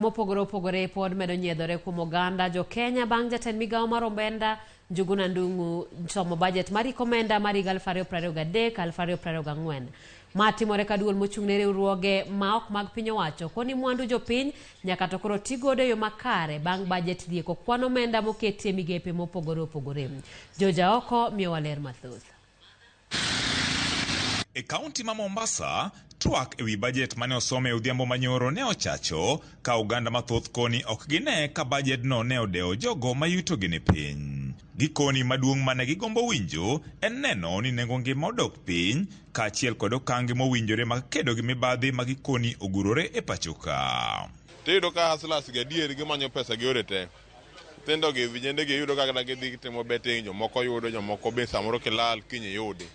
Mopogore opogore pod medo nyiedhore kuom oganda jo Kenya bang' jatend migawo mar omenda Njuguna Ndung'u somo bajet mar hik omenda mar higa 2023 2024. Ma timore ka duol mochung' ne riwruoge ma ok mag piny owacho koni mwandu jopiny nyaka to koro ti godo e yo makare bang' bajet lieko kwan omenda moketie migepe mopogore opogore. George Aoko miyowa ler mathoth. E kaunti ma Mombasa, twak ewi bajet mane osom e odhiambo manyoro ne ochacho ka oganda mathoth koni ok gine ka bajedno ne odewo jogo ma yutogi ni piny. Gikoni maduong' mane gigombo winjo en neno ni nengo ngima odok piny kaachiel kod okange mowinjore mag kedo gi mibadhi ma gikoni ogurore e pacho ka. Tiyudo ka hustlers gi adier gimanyo pesa gi yore te. Nyithindo gi vijende gi iyudo ka kata gidhi gitimo betting, jomoko yudo, jomoko be samoro kilal kiny iyudi.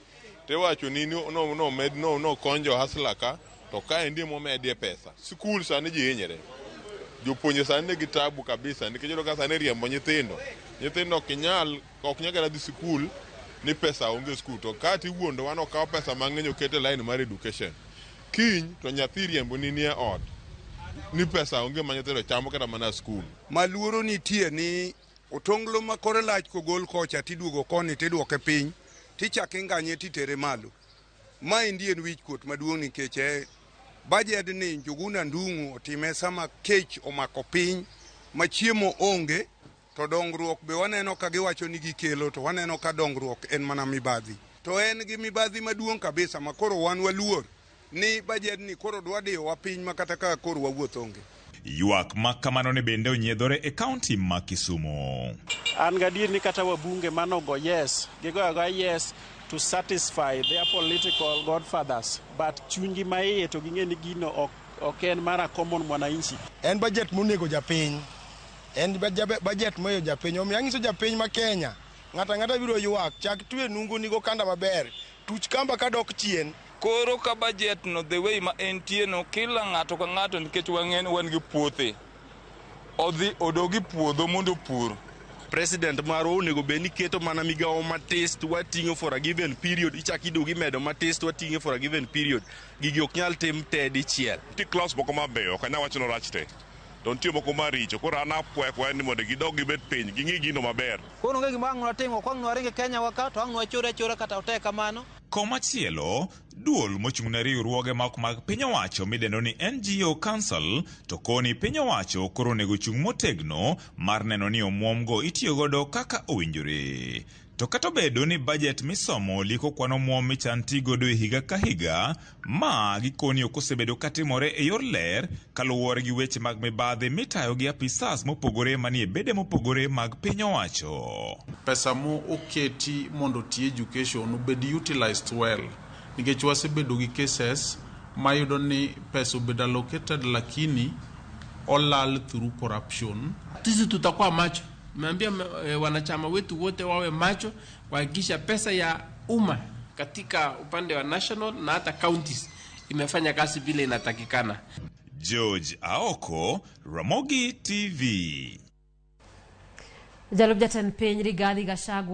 Tiwacho ni no no med no no kony jo hustler ka to kaendi emomedie pesa. Sikul sani ji hinyre. Jopuonje sani nigi tabu kabisa nikech iyudo ka sani riembo nyithindo. Nyithindo ok nyal ok nyal kata dhi sikul ni pesa onge skul to ka tiwuondowa ni okaw pesa mang'eny oket e line mar education. Kiny to nyathi riemboni nie ot ni pesa onge ma nyithindo chamo kata mana skul. Ma luoro nitie ni otonglo ma kore lach kogol kocha tiduogo koni tiduoke piny tichak inganye titere malo. Maendi en wich kuot maduong' nikech e bajed ni Njuguna Ndung'u otime sama kech omako piny ma chiemo onge to dongruok be waneno ka giwacho ni gikelo to waneno ka dongruok en mana mibadhi. To en gi mibadhi maduong' kabisa ma koro wan waluor ni bajedni koro dwa diyowa piny ma kata kaka koro wawuoth onge. Ywak ma kamano ne bende onyiedhore e kaunti ma Kisumu. An gadier ni kata wabunge manogo yes, gigoyo agoya yes to satisfy their political godfathers, but chunygi maiye to ging'e ni gino ok, ok en mar a common mwananchi. En bajet monego japiny. En bajet moyo japiny. Omiyo anyiso japiny ma Kenya, ng'ato ang'ata biro ywak, chak twe nungoni gokanda maber, tuch kamba kadok chien. Koro ka budget no the way ma entie no kila ng'ato ka ng'ato nikech wang'e wan gi puothe odhi odog e puodho mondo opur. President marwa onego bed ni keto mana migawo matis to wating'o for a given period, ichak iduogo imedo matis to wating'e for a given period. Gigi ok nyal tim te dichiel. Nitie clause moko mabeyo, ok anyal wacho ni orach te, to nitie moko maricho. Koro an akwayo akwaya ni mondo gidog gibed piny, ging'i gino maber. Koro onge gima ang' nwatim, ok ang' nwaring e Kenya wa ka, to ang' nwachore achora kata otek kamano. Komachielo, duol mochung' ne riwruoge ma ok mag piny owacho midendo ni NGO Council to koni piny owacho koro onego chung' motegno mar neno ni omuom go itiyogodo kaka owinjore. To kata obedo ni bajet misomo lieko kwan omuom michan tigodo e higa ka higa, ma gikoni ok osebedo katimore e yor ler kaluwore gi weche mag mibadhi mitayo gi apisas mopogore manie bede mopogore mag piny owacho. Pesa mo oketi mondo oti education obed utilized well nikech wasebedo gi cases mayudo ni pesa obedo allocated lakini olal through corruption. Sisi tutakuwa macho. Nimeambia wanachama wetu wote wawe macho kuhakikisha pesa ya umma katika upande wa national na hata counties imefanya kazi vile inatakikana. George Aoko, Ramogi TV. Jalup jatend piny Rigathi Gachagua.